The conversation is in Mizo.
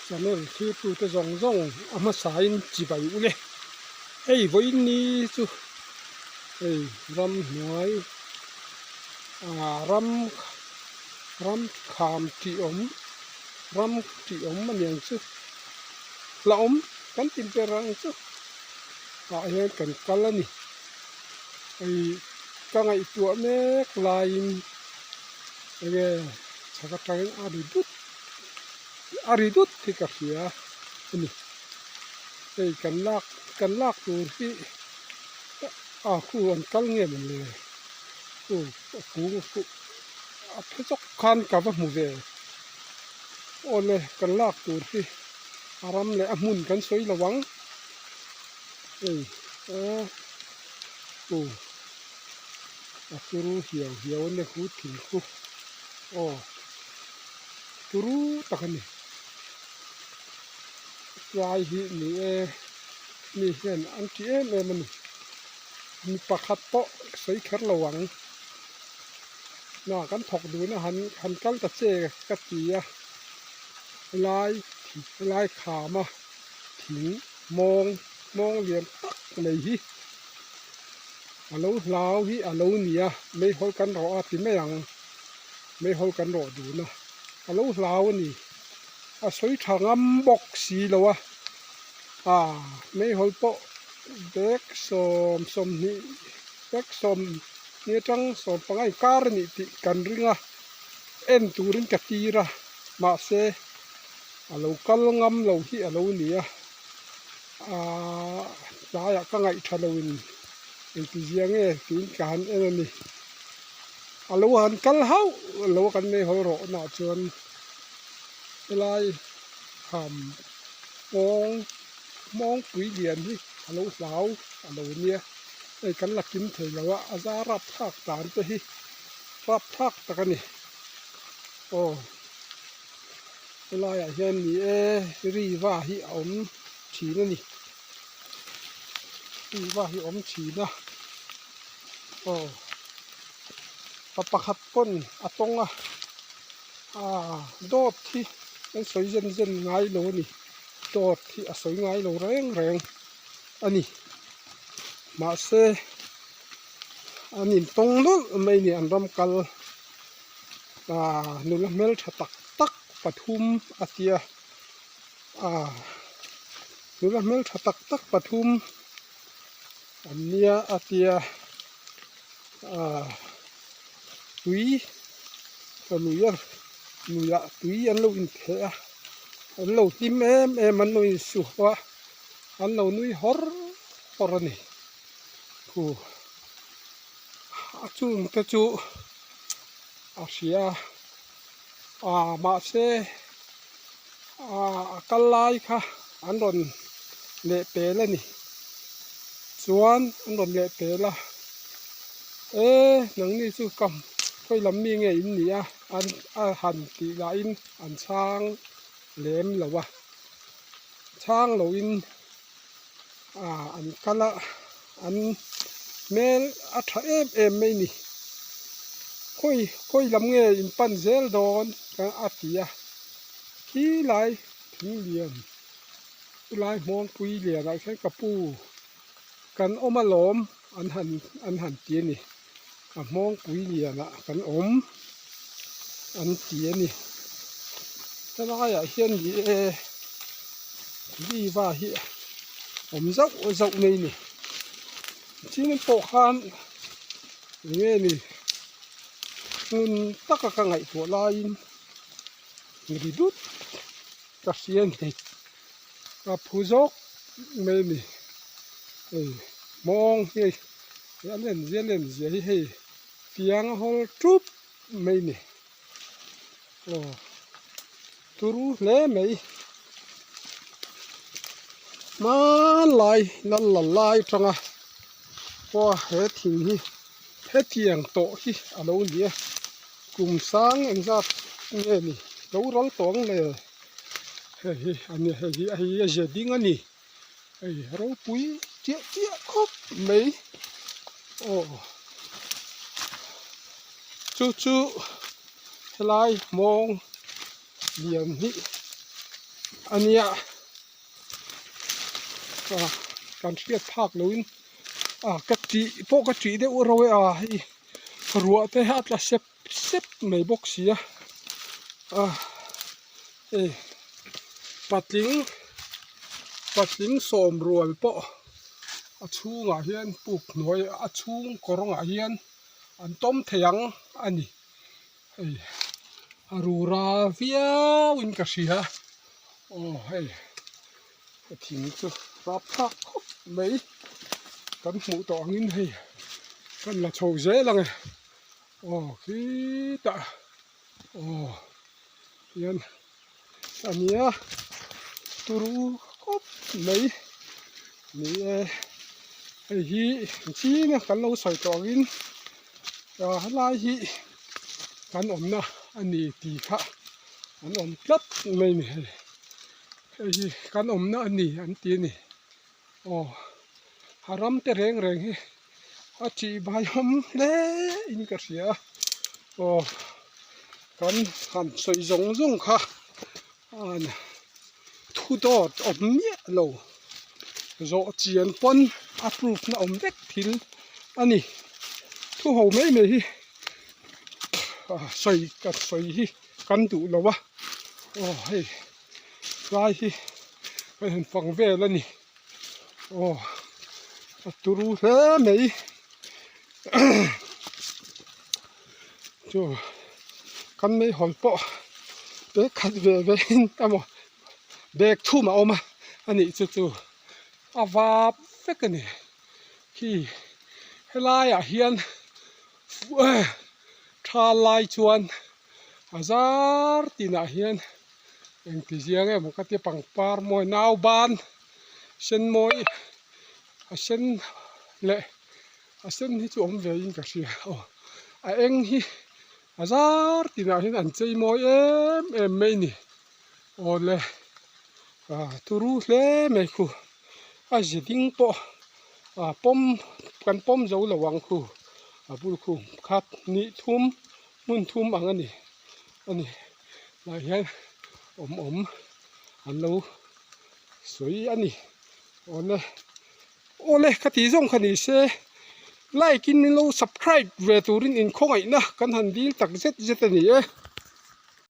Channel thirtute zawng zawng a hmasain chibai u le. Hei vawiin ni chu hei ramhnuai ah ram ram kham tih awm ram tih awm a niang chu hlauhawm kan ti ber ang chu ah hian kan kal a ni hei ka ngaihtuah mek laiin enge chhak atangin a ri dut a ri dut hi ka hria a ni hei kan lak kan lak tur hi a khu an kal nge maw le khu a kung khu a phe chawk khan ka va hmu ve awle kan lak tur hi a ram leh a hmun kan sawi lo ang hei aw khu a turu hiau hiau a nia khu thing khu aw. Turu tak a ni. Tlai hi ni e, mi hian an ti em em a ni. Mi pakhat pawh sawi kher lo ang. Hna kan thawk dun a han han kal ta che ka ti a, helai helai kham a thing mawng mawng lian tak mai hi a lo hlau hi a lo ni a, meihawl kan rawh a ti mai ang. Meihawl kan rawh dun a, a lo hlau a ni. A sawi tha ngam bawk si lo a, ah meihawl pawh bag sawm sawmhnih bag sawm ni atang sawm panga inkar a nih tih kan ring a, en turin ka tir a, mahse a lo kal ngam lo hi a lo ni a, ah tlaiah ka ngaih tha loin engtizia nge tiin ka han en a ni. A lo han kal hauh lo a kan meihawl rawh nah chuan helai kham mawng mawngpui lian hi a lo hlau a lo nia hei kan la kim thei lo a a zar rap thlak dan te hi rap thlak tak a ni aw helaiah hian ni e riva hi a awm thin a ni riva hi a awm thin a. Aw pa pakhat pawn a tawng a aaa dawt hi an sawi zen zen ngai lo a ni dawt hi a sawi ngai lo reng reng a ni mahse an intawng nawlh mai a ni an ram kal aaa nula hmeltha tak tak pathum a tia aaa nula hmeltha tak tak pathum. An nia a tia aaa tui a lui a luiah tui an lo intheh a an lo hlim em em an lo insuh a an lo nui hawr hawr a ni khu a chung te chu a hria a aaa mahse aaa a kal lai kha an rawn leh pel a ni chuan an rawn leh pel a e nangni chu ka khawi lam mi nge in nih a an a han tih lahin an chhang lem lo a chhang loin aaa an kal a an hmel a tha em em mai a ni khawi khawi lam nge in pan zel dawn a ti a khi lai thing lian chulai hmawngpui lianah khian ka pu kan awm alawm an han an han ti a ni a hmawngpui lianah kan awm an ti a ni helaiah hian ni e riva hi awm zauh zauh mai a ni chin pawh khan enge ni ngun taka ka ngaihtuah laiin ri dut ka hria a ni ka phu zawk mai a ni hei hmawng hi a len zia len zia hi hei tiang a hawl tup mai a ni aw turu hle mai hmanlai lal la lai atanga pawh he thing hi hetiang tawh hi a lo ni a kum sang engzat nge ni lo ral tawh ang le hei hi a ni hei hi a hei hi a zia ding a ni hei ropui chiah chiah khawp mai aw chu chu helai hmawng lian hi. a nia ah kan hriat phak loin ah ka tih pawh ka tih deuh ro e a hei ruah te a tla sep sep mai bawk si a ah hei patling patling sawm rual pawh a chhungah hian puk hnuai a chhung kawrawngah hian an tawm thei ang a ni. Hei a rura viau in ka hria aw hei ka thing chu rap thlak khawp mai kan hmuh tawh angin hei kan la chho zel ang e aw khitah aw hian a nia turu khawp mai ni e hei hi engtin a kan lo sawi tawh angin ah helai hi kan awmna a ni tih kha an awm tlat mai a ni hei hei hi kan awmna a ni an ti a ni aw a ram te reng reng hi a tih bai awm hle in ka hria a aw kan han sawi zawng zawng kha an thu dawt awm miah lo zawh chian pawn a proof na awm vek thil a ni thu ho mai mai hi ah sawi ka sawi hi kan duh lo a aw hei lai hi kan han fang vel a ni. Aw a turu hle mai chu kan meihawl pawh bag khat ve ve in emaw bag thum a awm a anih chu chu a vap vek a ni khi helaiah hian tha lai chuan a zar tinah hian engti ziang emaw ka tia pangpar mawi nauban sen mawi a sen leh a sen hi chu awm ve in ka hria aw a eng hi a zar tinah hian an chei mawi em em mai a ni awle ah turu hle mai khu a zi ding pawh ah pawm kan pawm zo lo ang khu a bul khu khat hnih thum hmun thum ang a ni a ni. Lah hian awm awm an lo sawi a ni awle awle ka tih zawng kha ni se like in min lo subscribe ve turin inkhawngaihna kan han dil tak zet zet a ni e.